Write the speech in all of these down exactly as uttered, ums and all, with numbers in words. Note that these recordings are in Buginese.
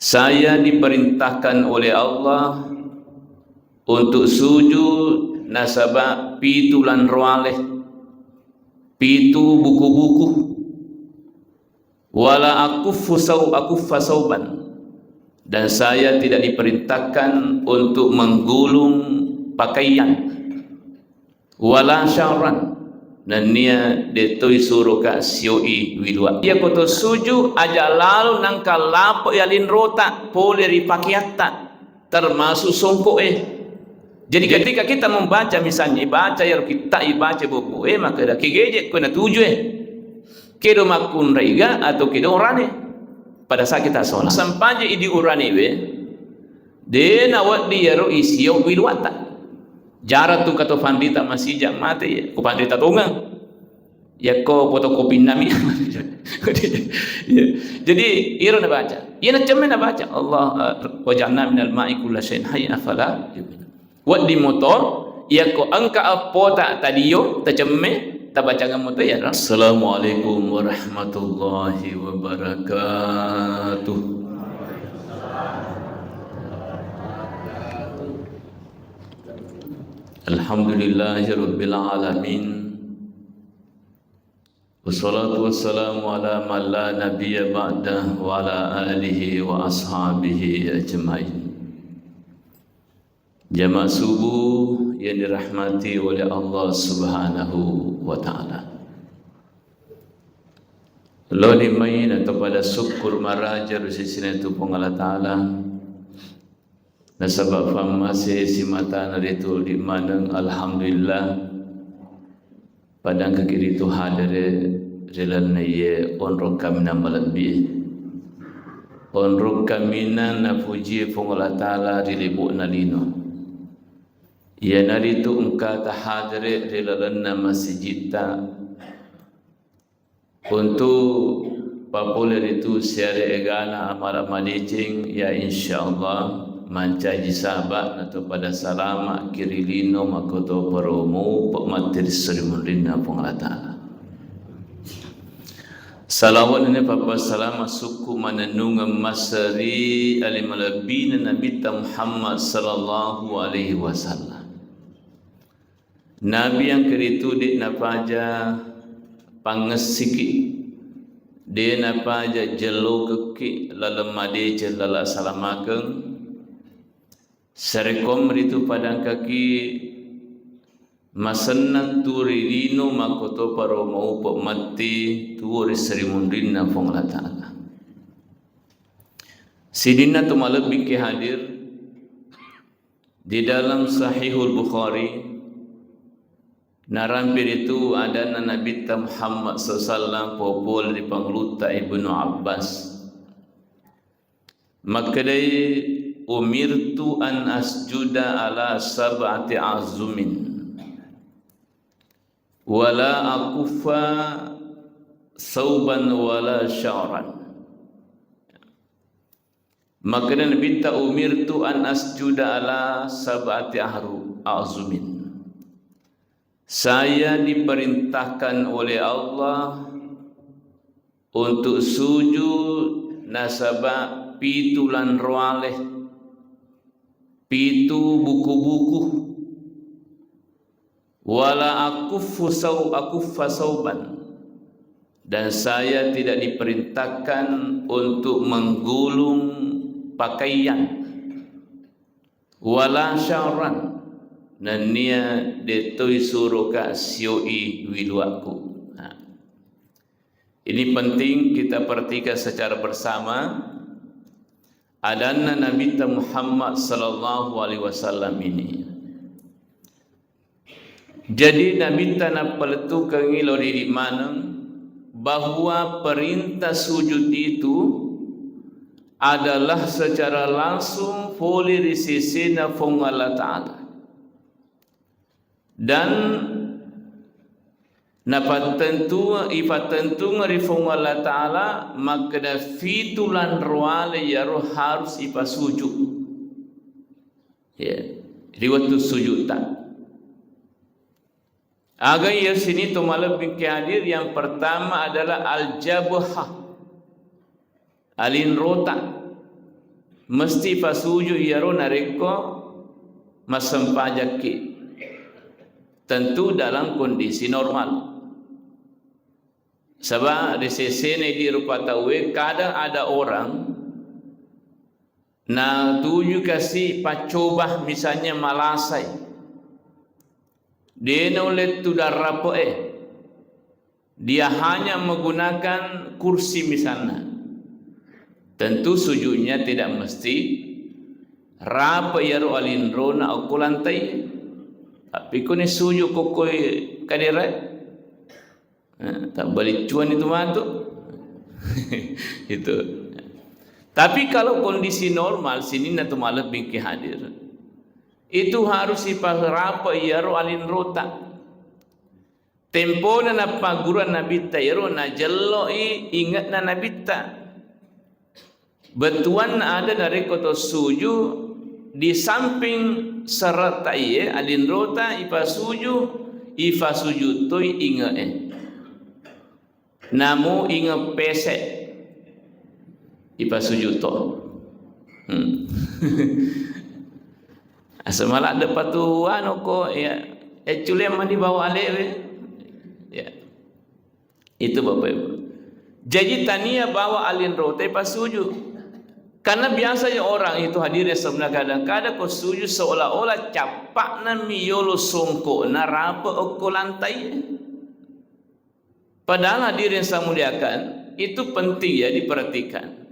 Saya diperintahkan oleh Allah untuk sujud nasaba pitu lanroale, pitu buku-buku. Wala akuffu sau-, akuffa sauban. Dan saya tidak diperintahkan untuk menggulung pakaian. Wala sya'ran. Nennia de toi suroka sioi wiluwa. Iya koto suju aja lalo nangka lapo ya linrota pole ri pakeatta, termasuk songko e. Jadi ketika kita membaca, misalnya ibaca ya kita ibaca buku e, maka da kigeje ko na tuju e. Kedo makkunraiga atau kedo orane pada saat kita sholat. Sempaja idi urane we, de na wedding yaro isio wiluwatta. Jarang tu kato pandita masija mate ya, ko pandita tongeng. Ya ko fotokopi nami. Ya. Jadi iro na baca. Iya na cemme na baca. Allah, eh, wajanna minal ma'i kulla syai'in hayy afala yu'min. Wedding motor, iya ko engka appota tadio, tacemme, tabacangeng motor ya. Assalamualaikum warahmatullahi wabarakatuh. Alhamdulillahi rabbil alamin. Wassalatu wassalamu ala man la nabiyya ba'dah wa ala alihi wa ashabihi ajmain. Jamaah subuh yang dirahmati oleh Allah Subhanahu wa Ta'ala. Loni mai na to pada syukur maraja ri sisina tu Puang Allah Ta'ala. Nasaba fammase simatana ritu di maneng, alhamdulillah. Padangkaki ritu hadere ri lalenna iye onrong kaminang malebbi. Onrong kaminang napuji Puang Allah Ta'ala ri lebo'na lino. Iyanaritu engka tahadere ri lalenna masijitta untuk papole ritu siare egana amala madeceng, ya insyaallah mancaji saba nato pada salama kiri lino makoto paromu pemati ri seri munrinna Puang Allah Ta'ala. Salawat nene pappasalama sukku manennungeng maseri ali malebbina Nabitta Muhammad sallallahu alaihi wasallam. Nabi yang keritu de napaja pangessiki, de napaja jellokekki laleng madeceng lala salamakeng, sarekong ritu padangkaki masennang tu ri lino makkoto paro maupe matti tuo ri seri munrinna Puang Allah Ta'ala. Sidinna tu malebbi ke hadir di dalam Sahihul Bukhari, narampe ritu adanna Nabitta Muhammad sallallahu alaihi wasallam popol ri pangulutta Ibnu Abbas. Makkedai, "Umirtu an asjuda ala sab'ati azumin, wala akuffa sauban wala sya'ran." Makkeda Nabitta, "Umirtu an asjuda ala sab'ati ahru-, azumin." Saya diperintahkan oleh Allah untuk sujud nasaba pitu lanroale, pitu buku-buku, wala akuffu sau-, akuffa sauban, dan saya tidak diperintahkan untuk menggulung pakaian, wala sya'ran, nennia dettoi suroka sioi wiluakku. Nah. Ini penting kita perhatikan secara bersama adanna Nabitta Muhammad sallallahu alaihi wasallam ini. Jadi Nabitta nappalettukengngi lao ridi maneng bahwa perintah sujud itu adalah secara langsung pole ri sesena Puang Allah Ta'ala. Dan napattentu-, ipattentuang ri Puang Allah Ta'ala makkeda fitu lanroale iyaro harus ipasuju. Ya, ri wettu sujutta. Aga iya sini to malebbi ke hadir, yang pertama adalah al-jabhah. Alinrota. Mesti fasuju iyaro narekko massempajakki, tentu dalam kondisi normal. Saba ri sesena idi rupa tauwe, kadang ada orang natuju kasi paccoba, misalnya malasai, de naulle tudang rape'e, dia hanya menggunakan kursi misalnya, tentu sujudnya tidak mesti rape iyaro alinrona okko lantai. Tapi koni sujud kokkoi kadera, eh, tabbaliccuan itu matu. Itu. Tapi kalau kondisi normal, sininna tu malebbi ki hadir, itu harus iparape iyaro alinrota. Tempona nappagguruang Nabitta iyaro, najello'i inge'na Nabitta. Bettuanna ada narekko to suju, di samping serata iye alinrota ipasuju, ifasuju toi inge'e. Namu inge pese ipasuju to. Hmm. Asal maladde patu anu ko, ya, ya, culemani bawa alewe. Ya. Itu, Bapak Ibu. Jaji tania bawa alinrota ipasuju. Karena biasanya orang itu, hadirin yang saya muliakan, kadang-kadang ko suju seolah-olah cappa'na mi yolo songkokna rape okko lantai. Padahal, hadirin yang saya muliakan, itu penting ya diperhatikan.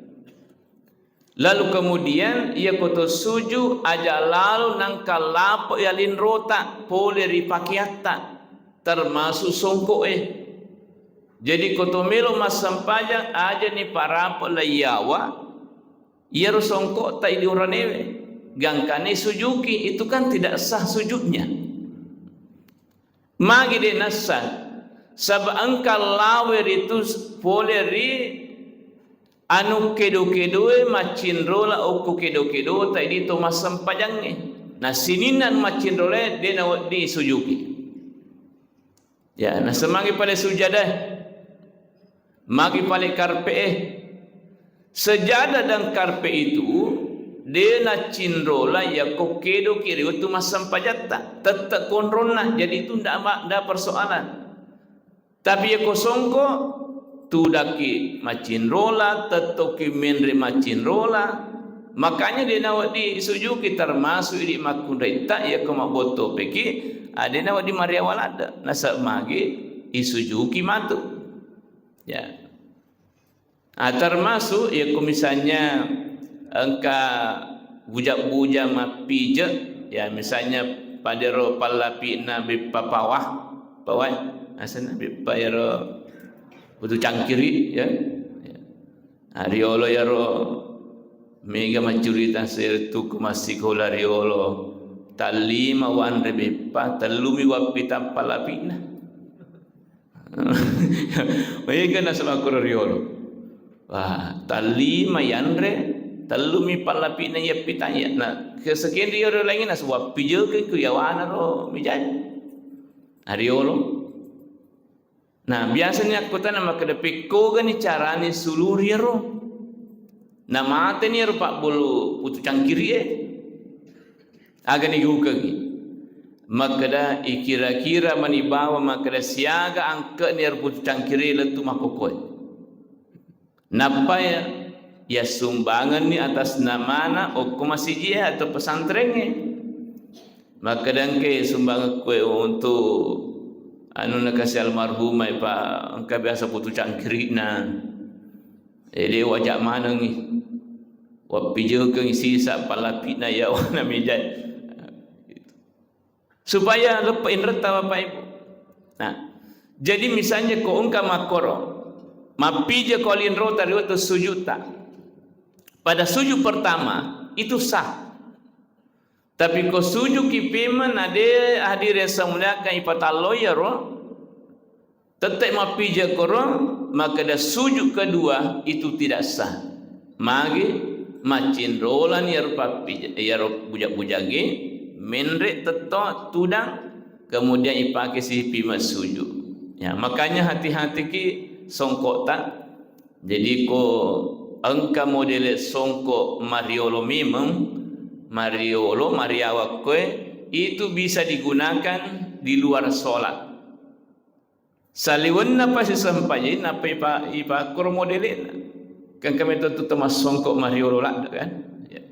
Lalu kemudian, iya ko to suju, aja lalo nangka lape alinrota pole ri pakeatta, termasuk songko'e. Jadi, ko to melo massempajang, aja ni parape laiyawa iyaro songko'ta idi uranewe, gangkani sujuki, itu kan tidak sah sujudnya. Magi de nassa? Saba engka lawe ritu pole ri anu kedo-kedoe, maccinrola okko kedo-kedota idi to massempajangnge. Na sininna anu maccinrolae de nawedding sujuki. Ya, nasemmangi pale sujadae. Magi pale karpe'e. Sejadah dan karpe itu de naccinrola yakko kedoki ri wettu massempajatta, tette konronna, jadi itu nda ma-, nda persoalan. Tapi yakko songko, tudakki maccinrola, tettoki menre maccinrola, makanya de nawedding sujuki, termasuk idi makkunraitta yakko mabbottopeki, a, de nawedding mariawa ladde, nasaba magi isujuki matu. Ya. Ah, termasuk yakko misalnya engka buja-buja mappije, ya, misalnya padero pallapi'na beppa pawah, pawai, asenna beppa ero putu cangkiri, ya. Ya. Ah, riolo yaro mega maccurita serettu ko massikola riolo, tallima wanre beppa, tellumi wappitang pallapi'na. Maega nasaba koro riolo. Wah, tallima yanre, tellumi pallapi'na yappitang ya. Nah, kesekian riolo laingnge nasaba wappijekeng ku yawana ro mijai. Ariolo. Nah, biasanya akkutana makkeda, pekkogani carani suluri ero. Namateni ero pabbulu putu cangkiri e. Agani gukengi. Makkeda, ikira-kira mani bawa makkeda siaga angke'ni ero putu cangkiri lettu makkokoe. Nappa ya, yassumbangenni atas namana okko masijie atau pesantrengnge. Makkeda engke sumbangekku e untuk anu nakasi almarhumah e, Pak, engka biasa putu cangkirina. Jadi wajak manengi. Wappijekeng sisa pallapi'na yawana mijai. Supaya leppe inretta, Bapak Ibu. Nah, jadi misalnya ko engka makkoro, mappijeko alinrota ri wettu sujutta. Pada sujud pertama, itu sah. Tapi ko sujuki pemeng, na de hadirin yang saya muliakan, ipatalloi ero, tette mappija koro, makkeda sujud kedua itu tidak sah. Magi? Maccinrolani iyaro pappija-, iyaro buja-bujangnge, menre tetto tudang, kemudian ipake sipi massujud. Ya, makanya hati-hatiki songkokta. Jadi ko engka modele songko mariolo memeng, mariolo, mariawa koe, itu bisa digunakan di luar sholat. Saliwenna pa sisempajang, nappa ipa-, ipakkoro modele'na. Kan kami tentu temassongko mariolo ladde kan? Ya.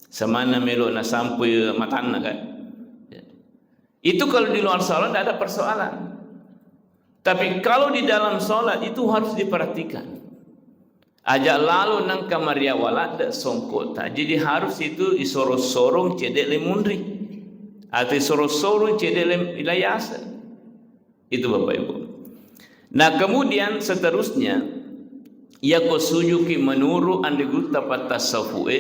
Semana melo nasampui matanna kan? Ya. Itu kalau di luar sholat tidak ada persoalan. Tapi kalau di dalam sholat itu harus diperhatikan. Aja lalo nengka mariawa ladde songkota. Jadi harus itu isoro-sorong cedde le munri. Atau isoro-sorong cedde le ilayase. Itu Bapak Ibu. Nah, kemudian seterusnya, yako sujuki menuru anre gurutta pattasawu'e,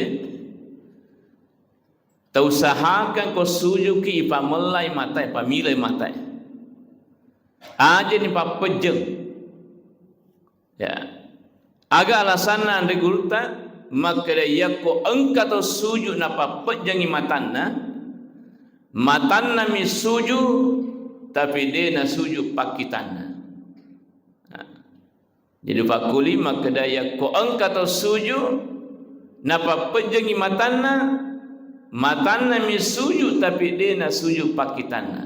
tausahakan ko sujuki ipamellai matae, pamilai matae. Aja ni pappejjeng. Ya. Aga alasanna anre gurutta, makkeda yakko engka to suju napappejjengi matanna, matanna mi suju, tapi de nasuju pakkitanna. Nah. Jadi pakkuli makkeda yakko engka to suju napappejjengi matanna, matanna mi suju, tapi de nasuju pakkitanna.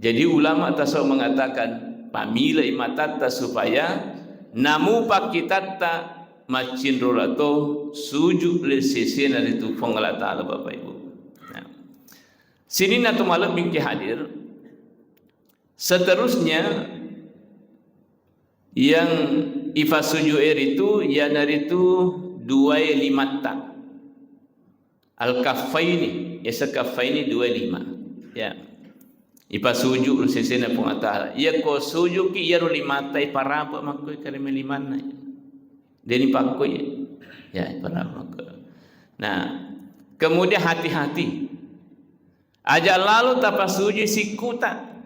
Jadi ulama tasawuf mengatakan, pamilai matatta supaya namu pakkitatta maccinrola to suju le sesena ritu Puang Allah Ta'ala, Bapak Ibu. Nah. Sininna to malebbingki hadir. Seterusnya yang ifasuju eritu, yanaritu duae limatta. Al-kaffaini, yaseng kaffaini dua lima. Ya. Ipasuju sesena Puang Allah Ta'ala. Iya ko sujuki iyaro limata iparape makkoi kareme limanna. Deni pakkoi. Ya, iparape makkoi. Nah, kemudian hati-hati. Aja lalo tapasujui sikkuta.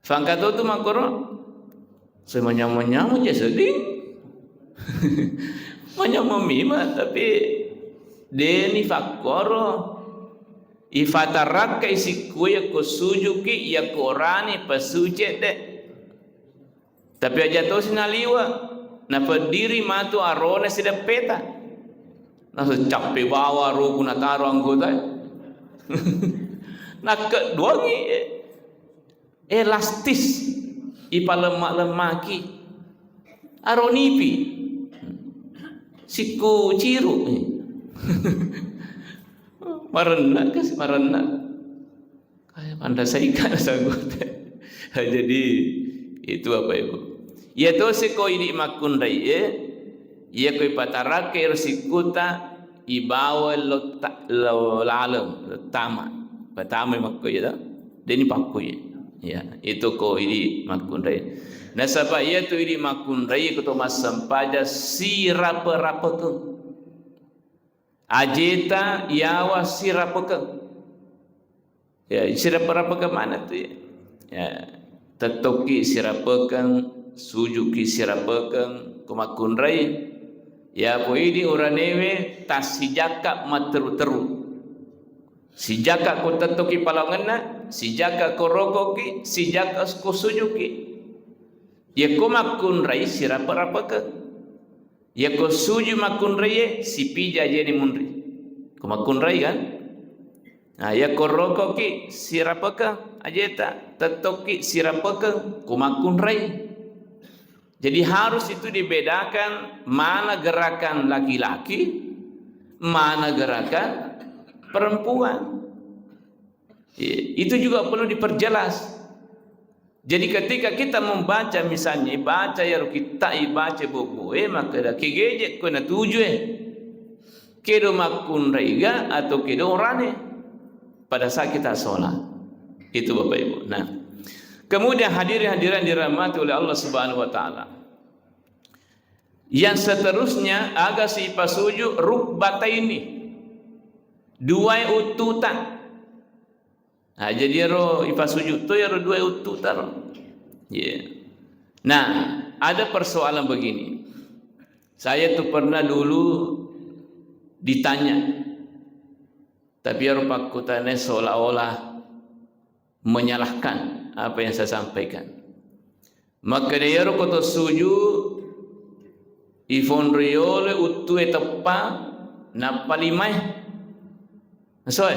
Fangka to tu makkoro. Semanyameng-nyameng je sedih. Manyameng mima, tapi deni fakkoro. Ifatarakka isikkue ko sujuki, iya korani pasuce de. Tapi aja tosi naliwe, napeddiri matu arona sideppeta. Naseccappe bawa aroku nataro anggota. Nakkedduangi, eh, elastis, ipalemma-lemmaki. Aronipi. Sikku ciru. Marenna kasi marenna. Kaya manrasai kana sanggup. Jadi itu Bapak Ibu. Iya tosi ko idi makkunrai e, iya ko ipatarakka ero sikkuta ibawa lo ta-, lo laleng, lo tama. Patama makko iya to. Deni pakku iya. Ya, itu ko idi makkunrai. Nasaba iya tu idi makkunrai ko to massempaja sirape-rapekeng. Ajeta yawa sirapekeng. Ya, sirapekeng mana tu ya? Ya, tettokki sirapekeng, sujuki sirapekeng, ko makkunrai. Ya, ko idi uranewe tassijakka matteru-teru. Sijakka ko tettokki palawangenna, sijakka ko rokoki, sijakka ko sujuki. Yakko makkunrai sirape-rapekeng. Yakko suju makkunraie, sipija jeni munri. Ko makkunrai kan? Nah, yakko rokoki sirapekeng ajeta, tettokki sirapekeng, ko makkunrai. Jadi harus itu dibedakan mana gerakan laki-laki, mana gerakan perempuan. Iya, itu juga perlu diperjelas. Jadi ketika kita membaca misalnya, baca iyaro kitta, ibaca bobo, eh, maka da kegeje ko natuju, eh. Kedo makkunraiga atau kedo orane pada saat kita sholat. Itu Bapak Ibu. Nah, kemudian hadirin hadirat dirahmati oleh Allah Subhanahu wa Ta'ala. Yang seterusnya, aga sipasuju rukbataini. Duai uttuta. Nah, jadi ero ipasuju to ero duai uttuta ro. Iya. Nah, ada persoalan begini. Saya tuh pernah dulu ditanya, tapi ero pakkutane seolah-olah menyalahkan apa yang saya sampaikan. Makkeda iyaro ko to suju, Ifonro yolo uttue teppa, nappa limae. Soe.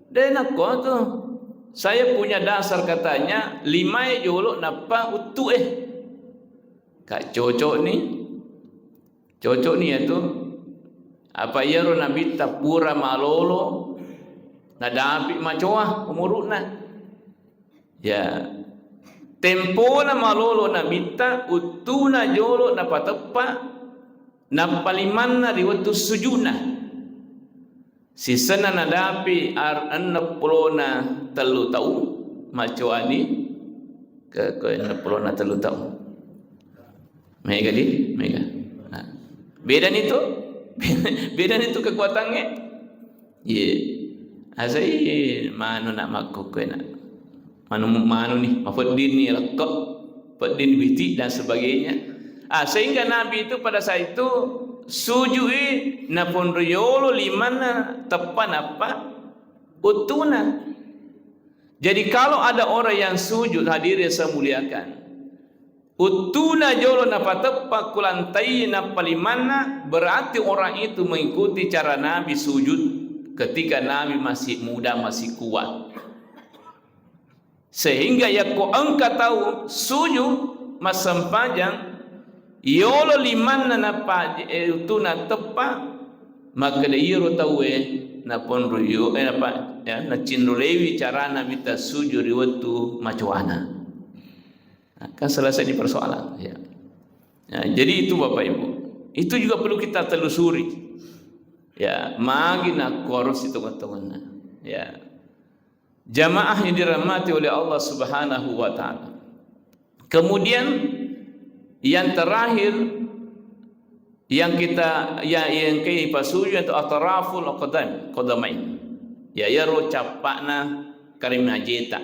De nakko tu. Saya punya dasar katanya, limae jolo nappa uttue. Ka cocok ni. Cocok ni ya tu. Apa iyaro nabitta pura malolo, nadapi macoa umuru'na. Ya. Tempona malolo nabitta, uttuna jolo napateppa, nappa limanna ri wettu sujuna. Sisenna nadapi ar-, enneng pulona tellu taung, macoani ke, ke enneng pulona tellu taung. Mega di, mega. Nah. Beda ni tu, beda ni tu kekuatannya. Iya. Asai manu nak makkukue nak. Manu, manu ni, mapedding ni lekko, pedding ni biti dan sebagainya. Ah, sehingga Nabi itu pada saat itu sujui naponro yolo limanna teppa nappa uttuna. Jadi kalau ada orang yang sujud, hadirin saya muliakan, uttuna jolo napateppa ku lantai nappa limanna, berarti orang itu mengikuti cara Nabi sujud ketika Nabi masih muda, masih kuat. Sehingga yakko engka tau sujud massempajang, yolo limanna nappa, eh, uttuna teppa, makkeda iyaro tauwe naponro yo, eh, napa, ya, nacinrolewi carana mita sujud ri wettu macoana. Nah, kan selesai ini persoalan, ya. Ya, jadi itu Bapak Ibu. Itu juga perlu kita telusuri. Ya, magi nakko harus itu tongeng-tongenna. Ya. Jamaah yang dirahmati oleh Allah Subhanahu wa Ta'ala. Kemudian yang terakhir yang kita, ya, yang ke ipasuju itu atraful qadam, qadamain. Ya, iyaro cappa'na karemeang ajeta.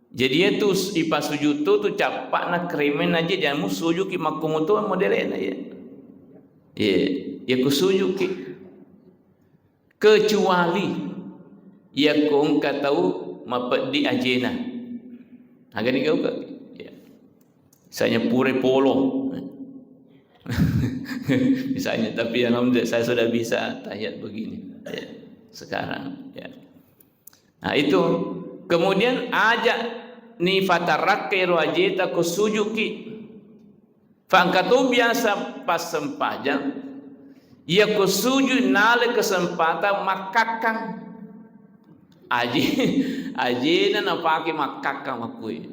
Jadi itu ipasuju tu, tu cappa'na karemeang aje, jangan mu sujuki makkumu tu modelena ya. Iya, ya kusujuki. Kecuali yakko engka tau mapeddi ajena. Aga ni gauka? Ya. Misalnya pure polo. Misalnya, tapi alhamdulillah saya sudah bisa tahiyat begini. Ya. Sekarang, ya. Nah, itu. Kemudian aja ni fatarakka ero ajeta ko sujuki. Fa engka to biasa passempajang, iya ko sujud nalai kesempatan makkakkang. Aje, ajena napake makkakkang makkue.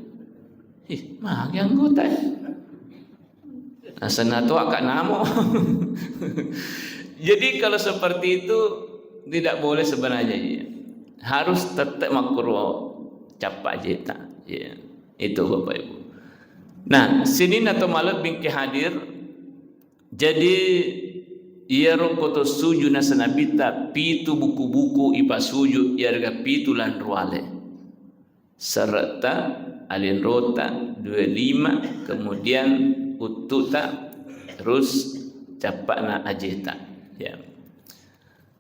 Ih, magi anggota e? Nasenna to akka namo. Jadi kalau seperti itu tidak boleh sebenarnya, ya. Harus tetap makkuro cappa ajeta. Ya. Itu, Bapak Ibu. Nah, sininna to malebbingke hadir. Jadi, iyaro koto suju naseng Nabitta pitu buku-buku ipasuju, iyarega pitu lanruale. Serretta, alinrota, dua lima, kemudian uttuta, terus cappa'na ajeta. Ya.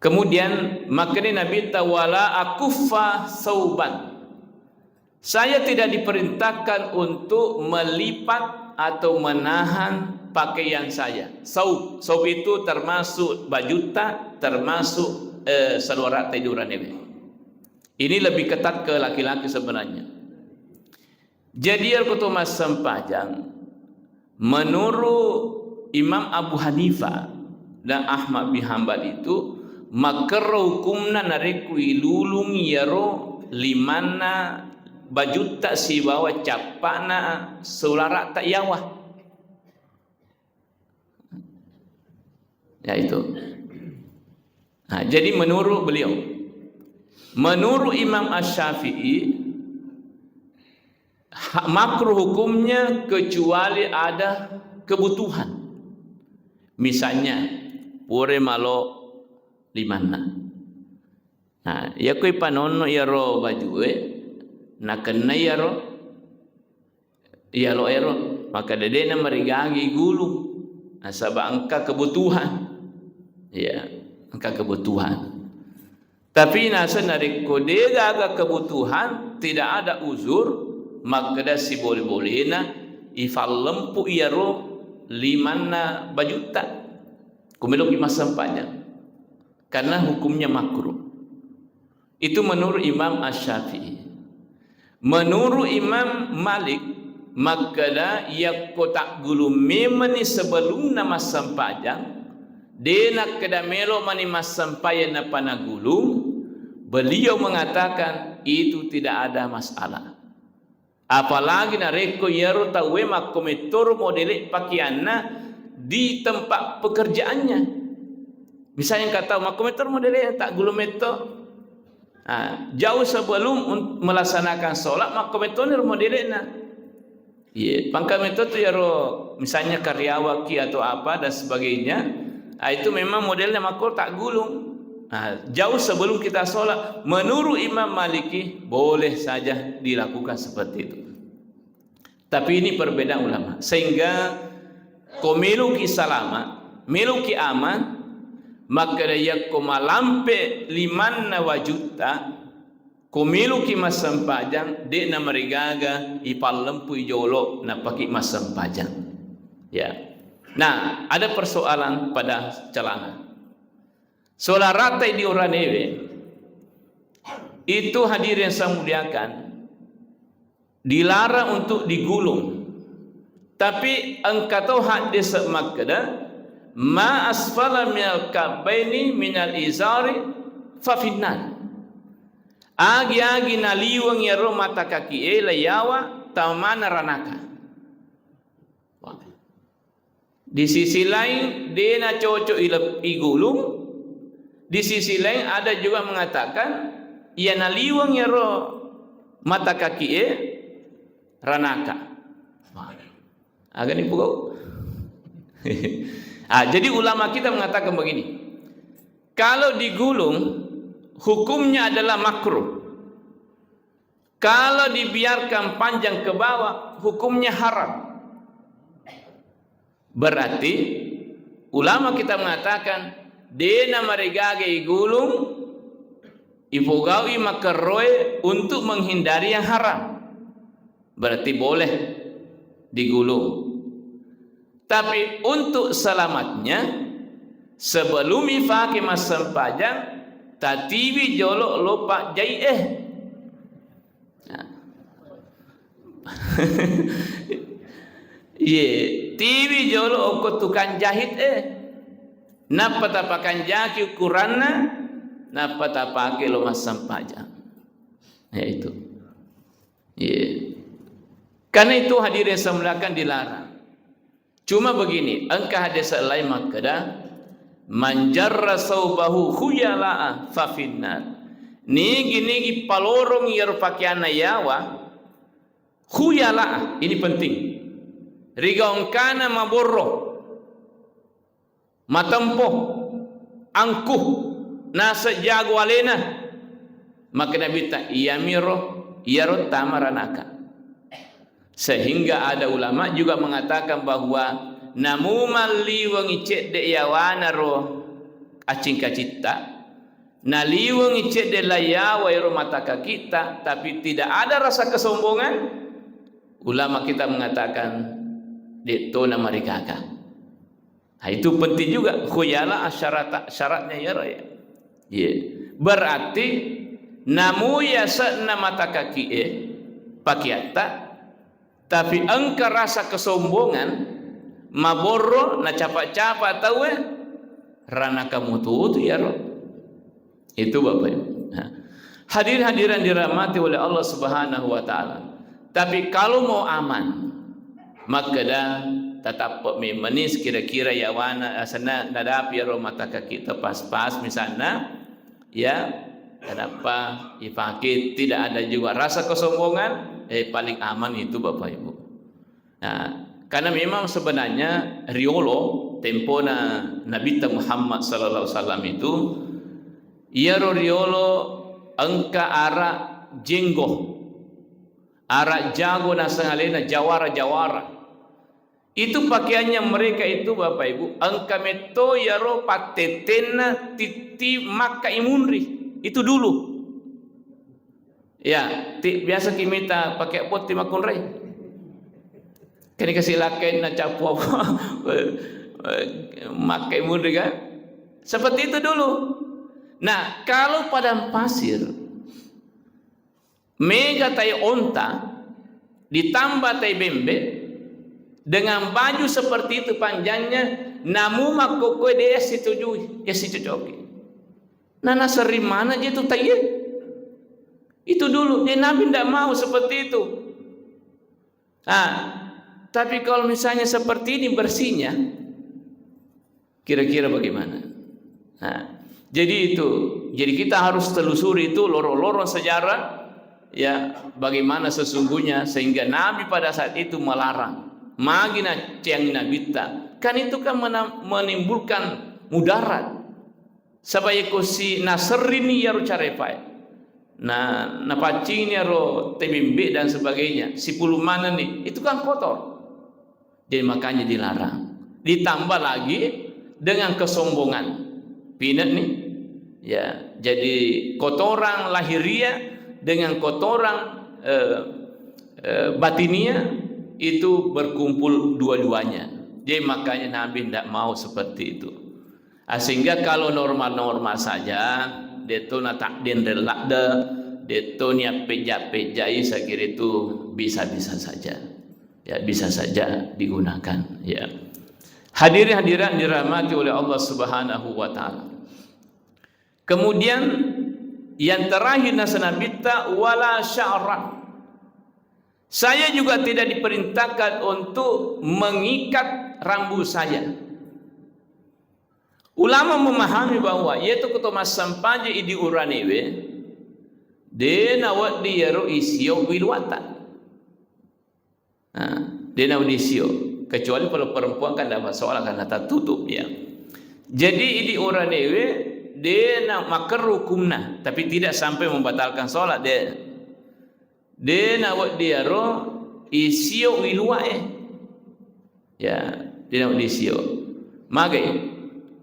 Kemudian, makkeda Nabitta, "Wala akuffa sauban." Saya tidak diperintahkan untuk melipat atau menahan pakaian saya. Saub, saub itu termasuk bajutta, termasuk, eh, saluara tiduran ini. Ini lebih ketat ke laki-laki sebenarnya. Jadi, iyaro koto massempajang, menurut Imam Abu Hanifah dan Ahmad bin Hambal itu, makerro hukumna narekko ilulungi iyaro limanna bajutta sibawa cappa'na sulara'ta iyawa. Ya, itu. Nah, jadi menurut beliau, menurut Imam Asy-Syafi'i, ha-, makruh hukumnya kecuali ada kebutuhan. Misalnya, pura malo limanna. Nah, iyako ipanonno iyaro bajue, nakenna iyaro iyalo ero, maka dede'na marigagi gulu, nasaba engka kebutuhan. Ya, engka kebutuhan. Tapi naseng narekko degaga kebutuhan, tidak ada uzur, makkeda sibole-bolena ifallempu iyaro limanna bajutta, ko meloki massempajang, karena hukumnya makruh. Itu menurut Imam Asy-Syafi'i. Menurut Imam Malik, makkeda yakko taggulung memeni sebelumna massempajang, de nakkeda melo mani massempajang nappa nagulung, beliau mengatakan itu tidak ada masalah. Apalagi narekko iyaro tauwe makko mettoro modele pakeanna di tempat pekerjaannya. Misalnya engka tau makko mettoro modele, taggulung metto. Ah, jauh sebelum un-, melaksanakan sholat makko mettoni ro modelena. Iya, pangka metto tu iyaro misalnya karyawakki atau apa dan sebagainya. Ah, itu memang modelnya makko taggulung. Nah, jauh sebelum kita sholat, menurut Imam Maliki boleh saja dilakukan seperti itu. Tapi ini perbedaan ulama. Sehingga ko meloki salama, meloki aman, makkeda yakko malampe limanna wajutta, ko meloki massempajang, de'na marigaga ipallempui jolo nappaki massempajang. Ya. Nah, ada persoalan pada celana. Sola rata di oranewe, itu hadirin yang saya muliakan, dilarang untuk digulung. Tapi engka to hadis makkeda, "Ma asfala minal kabaini minal izari fa finnar." Agi-agi naliweng iyaro mata kaki e, layawa tamana ranaka. Di sisi lain, de nacocok ilep-, igulung. Di sisi lain, ada juga mengatakan, iya naliweng iyaro mata kaki e, ranaka. Agani pugau. Ah, jadi ulama kita mengatakan begini, kalau digulung, hukumnya adalah makruh. Kalau dibiarkan panjang ke bawah, hukumnya haram. Berarti ulama kita mengatakan, dena marigaga igulung, ipogaui makerroe untuk menghindari yang haram. Berarti boleh digulung. Tapi untuk selamatnya, sebelum ifake massempajang, tatiwi jolo lopa jai e. Nah. Iye, tiwi jolo okko tukang jahit e. Nappa tapakanjaki ukuranna, nappa tapake lo massempajang. Ya itu. Iya. Karena itu hadirin yang saya muliakan dilarang. Cuma begini, engka hadis lain makkeda, "Man jarra saubahu khuyala'a fa finnar." Nigi-nigi palorong iyaro pakeanna yawa, khuyala'a, ini penting. Rigaungkana maborro. Matempo, angkuh, naseng jago alena. Makkeda Nabitta, iyamiro, iyaro tama ranaka. Sehingga ada ulama juga mengatakan bahwa namu malliwengi cedde yawana ro accingkacitta, naliwengi cedde layawa ero mata kakitta, tapi tidak ada rasa kesombongan, ulama kita mengatakan, de'tona marigaga. Nah, itu penting juga. Khuyala syarat, syaratnya iyaro ya. Iya. Berarti namu yase'na mata kaki e pakeatta, tapi engka rasa kesombongan, maborro, nacapa-capa tauwe, ranaka mutu-utu iyaro. Itu Bapak Ibu. Nah, hadirin hadirat dirahmati oleh Allah Subhanahu wa Ta'ala. Tapi kalau mau aman, makkeda tatappe memeni kira-kira yawana, asenna nadapi ero mata kaki tepas-pas misalna, ya, kenapa ipake tidak ada juga rasa kesombongan, eh, paling aman itu Bapak Ibu. Nah, karena memang sebenarnya riolo tempona Nabitta Muhammad sallallahu alaihi wasallam itu, iyaro riolo engka ara jenggo, ara jago naseng alena jawara-jawara. Itu pakaiannya mereka itu, Bapak Ibu, engka metto iyaro pattettenna titti Makka imunri. Itu dulu. Ya, ti-, biasa kimita pakai bot ti makkunrai. Kan dikasih lakkainna cappu apa? Makkai munri kan? Seperti itu dulu. Nah, kalau padang pasir, mega tai onta, ditambah tai bembe, dengan baju seperti itu panjangnya, namu makkokkoe de' situjui, ya sicocoki. Nah, nasering mana je tu tai? Itu dulu, dia Nabi ndak mau seperti itu. Ah, tapi kalau misalnya seperti ini bersihnya, kira-kira bagaimana? Nah, jadi itu, jadi kita harus telusuri itu lorong-lorong sejarah, ya, bagaimana sesungguhnya sehingga Nabi pada saat itu melarang. Magi na ciang Nabitta. Kan itu kan mena-, menimbulkan mudarat. Saba' iyako si naserrini iyaro carepae, na, napaccingni iyaro tebembe dan sebagainya, sipulung manenni, itu kan kotor. Jadi makanya dilarang. Ditambah lagi dengan kesombongan. Pinetni. Ya, jadi kotoran lahiriah dengan kotoran, eh, eh, batiniah itu berkumpul dua-duanya. Jadi makanya Nabi ndak mau seperti itu. Ah, sehingga kalau normal-normal saja, de'to natakdenreng ladde, de'to niappejja-pejjai, saya kira itu bisa-bisa saja. Ya, bisa saja digunakan, ya. Hadirin hadirat dirahmati oleh Allah Subhanahu wa taala. Kemudian yang terakhir nasa Nabitta, wala sya'ra. Saya juga tidak diperintahkan untuk mengikat rambut saya. Ulama memahami bahwa iyatu ko to massempaja idi uranewe, de' nawedding iyaro isio wiluatta. Nah, de' nawedding isio. Kecuali kalau perempuan kan tidak masalah karena tertutup, ya. Jadi idi uranewe de' na makerru hukumna, tapi tidak sampai membatalkan sholat, de'. De' nawedding iyaro isio wiluae. Ya, de' nawedding isio. Magai,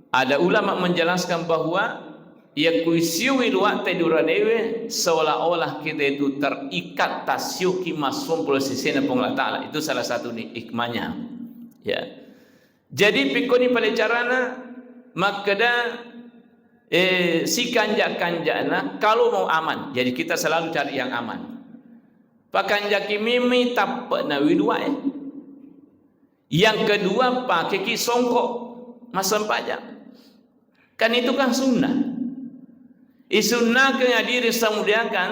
ada ulama menjelaskan bahwa iyako isio wiluatta idi uranewe seolah-olah kita itu terikat, tasioki massumpul sesena Puang Allah Ta'ala. Itu salah satu ni hikmahnya. Ya. Jadi, pikkoni pale carana makkeda, eh, sikanja-kanjana kalau mau aman. Jadi, kita selalu cari yang aman. Pakanjaki mimi tappe'na wiluae. Yang kedua, pakeki songko massempajang. Kan itu kan sunnah. Isunnakeng hadirin samudiakan,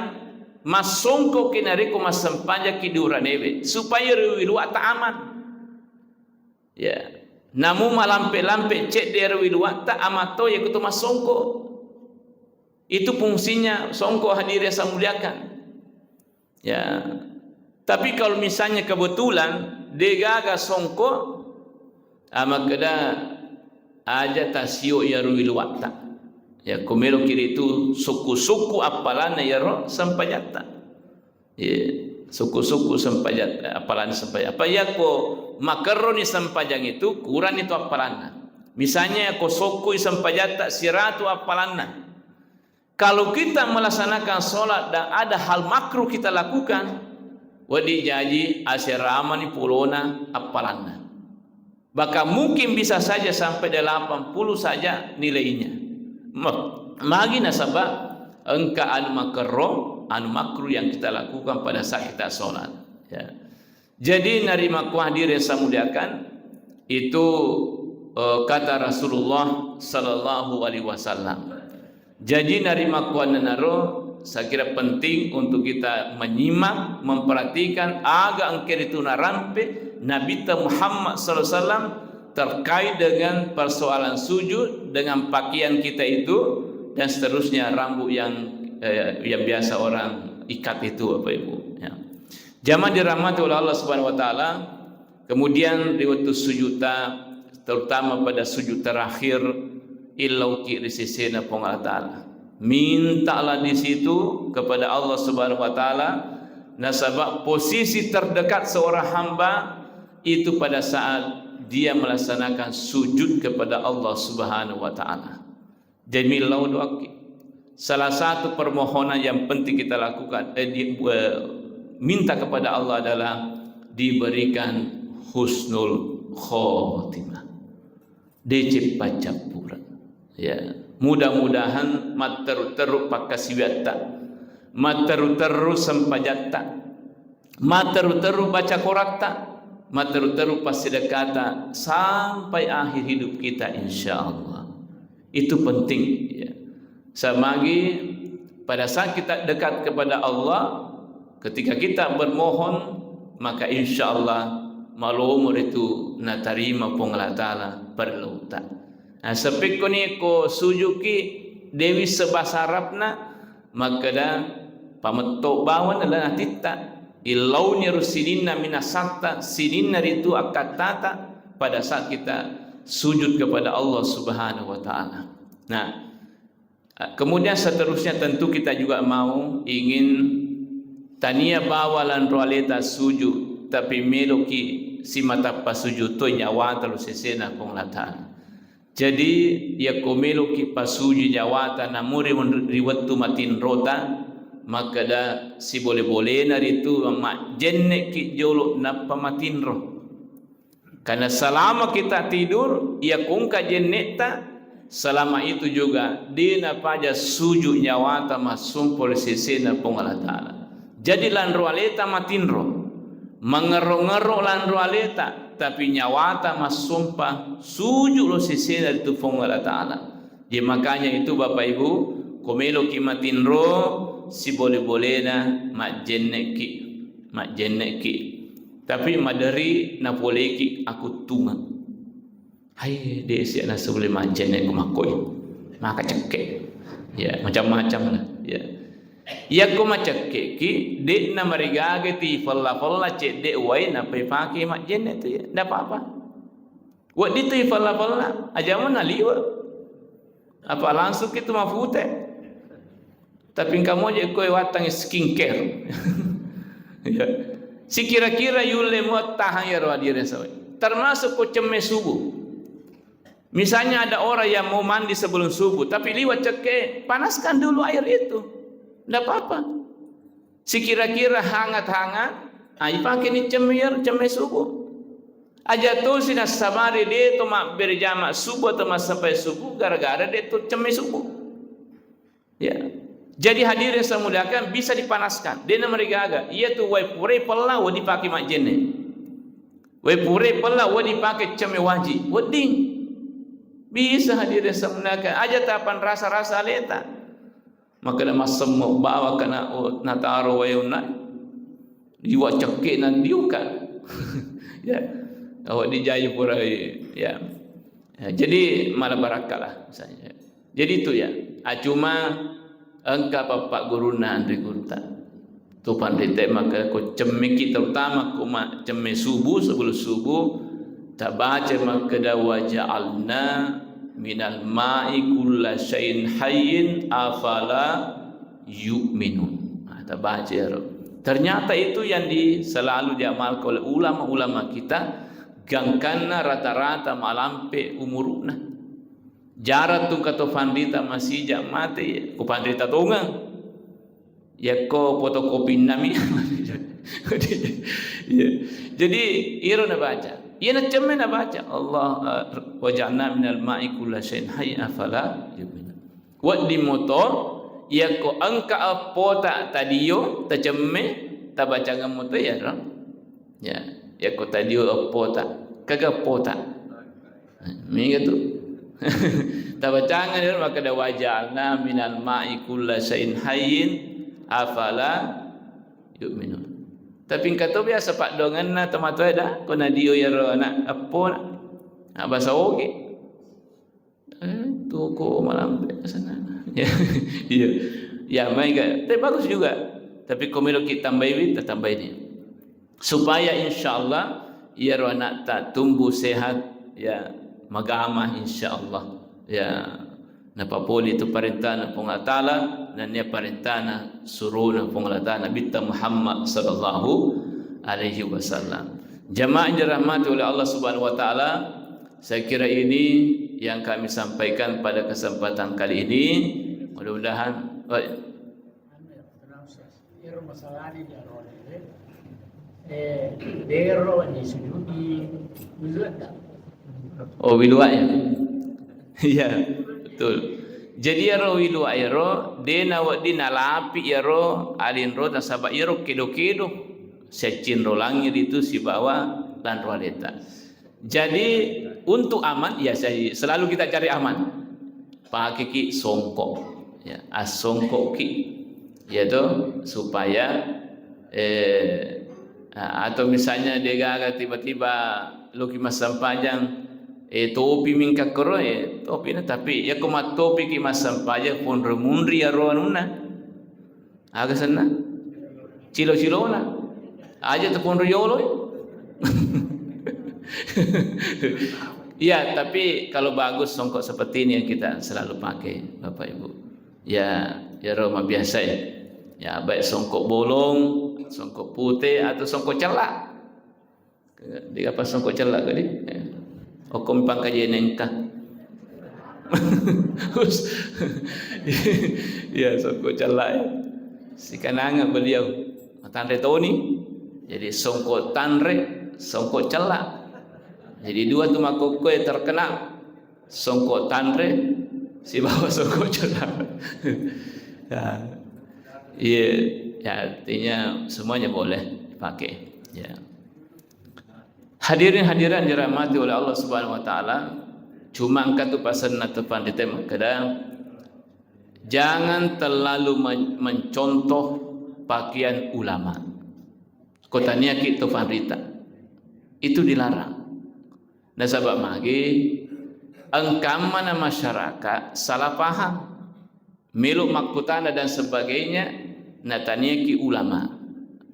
massongkoki narekko massempajangki idi uranewe, supaya ri wiluatta aman. Ya. Namu malampe-lampe cedde ri wiluatta, aman to iyako to massongko. Itu fungsinya songko, hadirin yang saya muliakan. Ya. Tapi kalau misalnya kebetulan degaga songko, ah, makkeda aja tasio iyaro wiluatta. Ya, ko meloki ritu sukku-sukku appalanna iyaro sempajatta. Iya, sukku-sukku sempajatta, appalanna sempajatta. Apa iyako makerroni sempajang itu, kuranni tu appalanna. Misalnya ko sokkui sempajatta siratu appalanna. Kalau kita melaksanakan sholat dan ada hal makruh kita lakukan, wedding jaji aseramani pulona appalanna. Bahkan mungkin bisa saja sampai delapan puluh saja nilainya. Ma-, magi nasaba engka anu makerro, anu makruh yang kita lakukan pada saat kita sholat. Ya. Jadi, narimakkuang hadirin saya muliakan, itu, eh, kata Rasulullah sallallahu alaihi wasallam. Jadi, narimakkuannanaro, saya kira penting untuk kita menyimak, memperhatikan aga engka ritu narampe Nabitta Muhammad sallallahu alaihi wasallam terkait dengan persoalan sujud, dengan pakaian kita itu, dan seterusnya, rambut yang, eh, yang biasa orang ikat itu, Bapak Ibu. Ya. Jamaah dirahmati oleh Allah Subhanahu wa Ta'ala, kemudian ri wettu sujudta, terutama pada sujud terakhir, illauki ri sesena Puang Allah Ta'ala. Mintalah di situ kepada Allah Subhanahu wa Ta'ala, nasaba posisi terdekat seorang hamba itu pada saat dia melaksanakan sujud kepada Allah Subhanahu wa Ta'ala. Jadi, millau doaki. Salah satu permohonan yang penting kita lakukan, eh, di, eh, minta kepada Allah adalah diberikan husnul khotimah. Deceng paccappureng. Ya, mudah-mudahan matteru-teru pakkasiwiatta, matteru-teru sempajatta, matteru-teru baca koratta, matteru-teru passidekata sampai akhir hidup kita, insya Allah. Itu penting, ya. Samagi pada saat kita dekat kepada Allah, ketika kita bermohon, maka insya Allah malomo ritu natarima Puang Allah Ta'ala parelluta. Nah, sepekkoni ko sujuki dewi sebahasa Arabna, makkeda pametto bawang adalah atitta, illauni ro sininna minasatta, sininna ritu akkattata pada saat kita sujud kepada Allah Subhanahu wa Ta'ala. Nah, kemudian seterusnya tentu kita juga mau ingin tania bawa lanro aleta sujud, tapi meloki simata pasujud to nyawata lo sesena Puang Allah Ta'ala. Jadi, yakko meloki pasuju nyawata namuri ri wettu matinrota, makkeda sibole-bolena ritu majjenneki jolo nappa matinro. Karena selama kita tidur, yakko engka jennetta, selama itu juga de napaja sujud nyawata massompa ri sesena Puang Allah Ta'ala. Jadi lanro aleta matinro, mangerro-ngerro lanro aleta, tapi nyawata massompa sujud lo sesena ritu Puang Allah Ta'ala. Jadi makanya itu Bapak Ibu, ko meloki matinro, sibole-bolena majjenneki, majjenneki. Tapi maderi napoleki akuttungeng. Hai, de sia nasule majjenne ko makkoi. Maka cekke. Ya, macam-macam lah. Ya. Yakko macekkeki, de'na marigaga ti fella-fella cedde wai nappa ipake majjenne tu ya. Ndak apa-apa. Wedding tu fella-fella, aja mo naliwe. Apa langsung itu mafute. Tapi engka moje koe wattangi skincare. Ya. Sikira-kira yulle mo tahan ya ro adire sawe. Termasuk ko cemme subuh. Misalnya ada orang yang mau mandi sebelum subuh, tapi liwat cekke, panaskan dulu air itu. Ndak apa-apa. Sikira-kira hangat-hangat, ah, ipake ni cemme, cemme subuh. Aja tosi nassabari de to mabbere jama subuh atau massapai subuh gara-gara de to cemme subuh. Ya. Jadi hadirin saya muliakan, bisa dipanaskan. Dena marigaga. Iya tu wai pure pella, wa dipake majjenne. Wai pure pella, wa dipake cemme waji. Wedding. Bisa hadirin saya muliakan. Aja tapan rasa-rasa aleta. Makkeda massemme bawa kana, oh, nataro wai unna. Liwa cekke na diuka. Ya. Awa dijai pura, ya. Ya, jadi mala barakkalah misalnya. Jadi itu ya. Ah, cuma engka pappa gurunna anri gurta. Tu panrita maka ko cemmeki terutama ko ma-, cemme subuh, sebelum subuh, tabaca makkeda wa ja'alna minal ma'i kulla syai'in hayyin afala yu'minun. Nah, tabaca ero. Ternyata itu yang di-, selalu diamalkan oleh ulama-ulama kita, gangkanna rata-rata malampe umuruna. Jarang tu kato panrita masija mate, ko panrita tongeng. Yakko fotokopinnami. Iya. Jadi, iro nabaca. Iya nacemme nabaca. Allah, eh, wa ja'alna minal ma'i kulla syai'in hayy afala yu'minun. Wedding moto, yakko engka eppota tadio, tacemme, tabacangeng moto iyaro. Ya, yakko tadio eppota, kaga eppota. Mega tu. Tabacangeng iyaro makkeda wa ja'alna minal ma'i kulla syai'in hayyin afala yu'minun. Tapi engka to biasa paddoangenna tomatoa da, ko nadio iyaro anak eppona. Nah, bahasa oge. Eh, tuko malampe sana. Ya, iya. Ya, maega. Tapi bagus juga. Tapi ko meloki tambaiwi, tatambaini. Supaya insya Allah, iyaro anatta tumbuh sehat, ya, magama insya Allah. Ya, napapoli tu parentana Puang Allah Ta'ala, nennia parentana surona Puang Allah Ta'ala, Nabitta Muhammad sallallahu alaihi wasallam. Jamaah yang dirahmati oleh Allah Subhanahu wa Ta'ala, saya kira ini yang kami sampaikan pada kesempatan kali ini. Mudah-mudahan, oh, iya. Ero masalahna di arone, eh. Eh, dero ni sujudi, wiluatta. Oh, wiluak ya? Iya, betul. Jadi iyaro wiluak iyaro, de nawedding nalapi iyaro alinro, nasaba iyaro kedo-kedo. Siccinro langi ritu sibawa lanro aleta. Jadi untuk aman, ya saya, selalu kita cari aman. Pakeki songkok, ya, assongkokki, ya toh, supaya, eh, a-, atau misalnya degaga tiba-tiba loki massempajang, eh, topi mingka koro, eh, topina, tapi ya ko mattopiki massempajang, ponro munri aro anunna. Aga senna? Cilo-cilona. Aja tepung riolo. Iya, tapi kalau bagus songkok seperti ini yang kita selalu pakai, Bapak Ibu. Ya, ya ro biasa ya. Ya, baik songkok bolong, songkok putih, atau songkok celak. Dega pas songkok cella kali. Okko mipangkaji nengka. Us. Iya, songkok cella, ya. Sikananga beliau. Tanre toni. Jadi songkok tanre, songkok cella. Jadi dua tu makkokkoe terkenal. Songkok tanre, sibawa songkok cella. Ya. Iya, ya, artinya semuanya boleh dipakai. Ya. Hadirin hadirat dirahmati oleh Allah Subhanahu wa Ta'ala, cuma engka tu pasenna tu panrita makkeda, jangan terlalu men-, mencontoh pakaian ulama. Ko taniaki tu panrita. Itu dilarang. Nasaba magi engka mana masyarakat salah paham. Melo makkutana dan sebagainya, nataniaki ulama.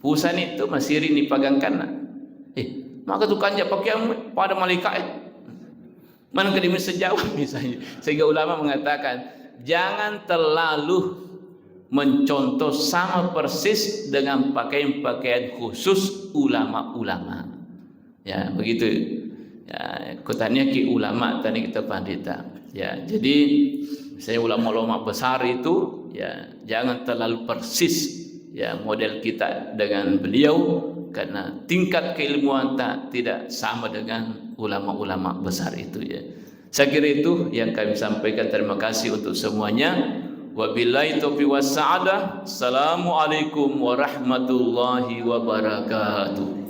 Pusani tu masiri ni pagangkanna. Eh, maka tu kanja pakeang pada malaikat, eh. Mana kali bisa jawab misalnya. Sehingga ulama mengatakan, jangan terlalu mencontoh sama persis dengan pakaian-pakaian khusus ulama-ulama. Ya, begitu. Ya, kutanya ki ulama, tanya kita pandita. Ya, jadi misalnya ulama-ulama besar itu, ya, jangan terlalu persis, ya, model kita dengan beliau, karena tingkat keilmuan tak, tidak sama dengan ulama-ulama besar itu, ya. Saya kira itu yang kami sampaikan. Terima kasih untuk semuanya. Wabillahi taufiq wassa'adah. Assalamualaikum warahmatullahi wabarakatuh.